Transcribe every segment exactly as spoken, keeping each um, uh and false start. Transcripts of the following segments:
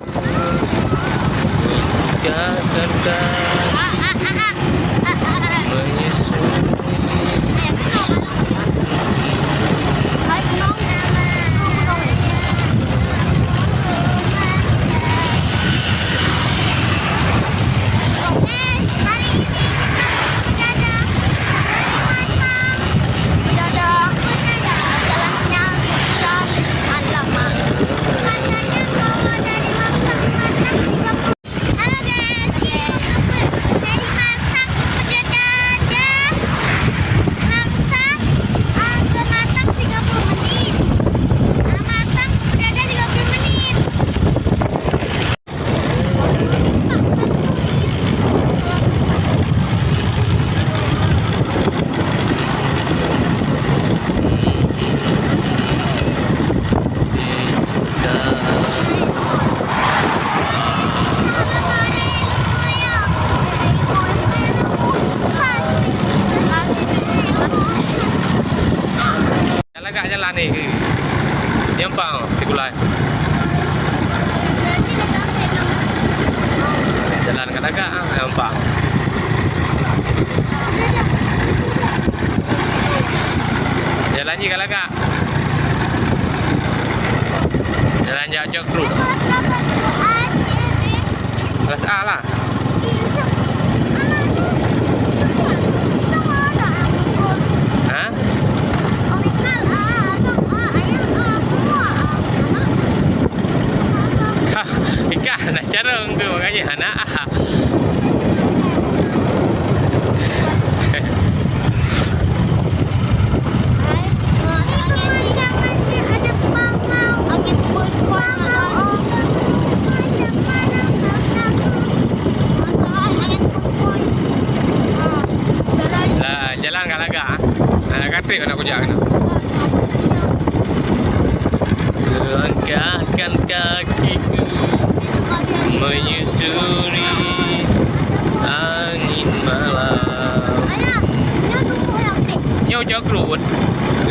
Langkah-langkah menyusuri. Halo guys, kita ke Pematang Pedadah. Dari Langsa, ah, ke Matang tiga puluh menit. Ah, Matang Pedadah tiga puluh menit. Ka lagak jalan ni. Nyoe pang, Teungku Lai. Jalan ka lagak, ah, nyoe pang. Jalan ni ka lagak. Jalan jak Jok Group. Kelas A lah. Ha? Hah, ikan dah carong tu, makanya anak. Lah, jalan ka lagak, ah. Anak katrek anak kujak kena. Langkahkan kakiku menyusuri angin malam. Nyoe Jok Group.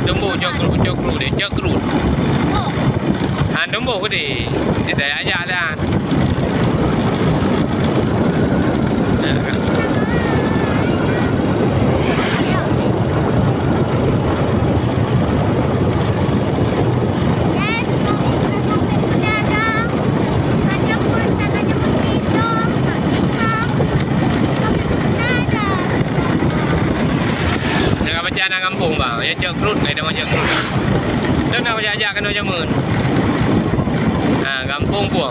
Dumbo Jok Group, Jok Group deh, Jok Group. Han dumbo ke deh? Dia dah ajak dah. Jangan baca anak kampung, bang. Ya, Jok Group, kayak nama Jok Group. Tu nak baca ajak kena jamun. Ha, kampung pun.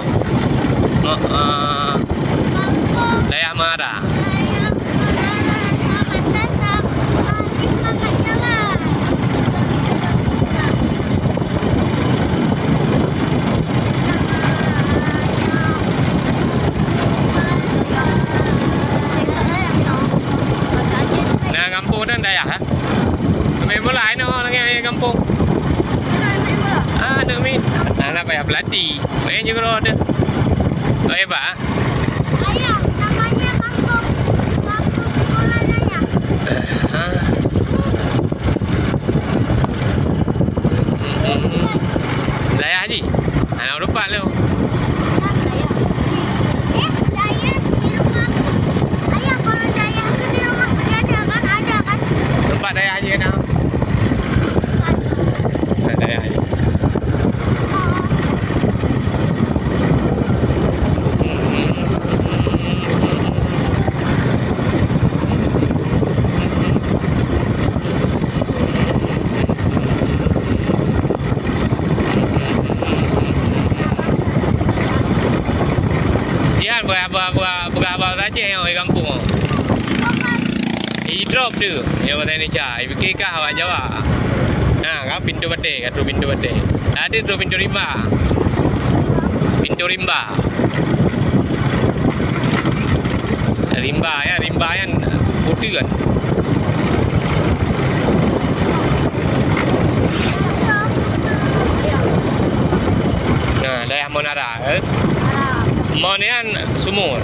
Dayah Mara. Nah, kampung dan dayah, ha? Main bola, ai noh, lagèe kampung. Ah, aneuk mi. Ah, nak payah pelatih. Main juga roda. Oh, hebat, ah. Ayah, namanya kampung, kampung sekolah dayah. Hah? Hmm. Dayah ji. Anak lupa lu. Eh, dayah di rumah. Ayah, kalau dayah tu di rumah ada kan? Tempat dayah ji kan? Tempat dayah ji. Nyan beuraba-, beuraba saja nyang di gampông. Idrop tu, nyang bahasa Indonesia. Pike kah awak Jawa. Nah, kan pintu batèe, ka trôh pintu batèe. Tadi trôh pintu rimba. Pintu rimba. Rimba, ya, rimba nyan puteue kan. Nah, dayah Monara, eh. Mon nyan sumur.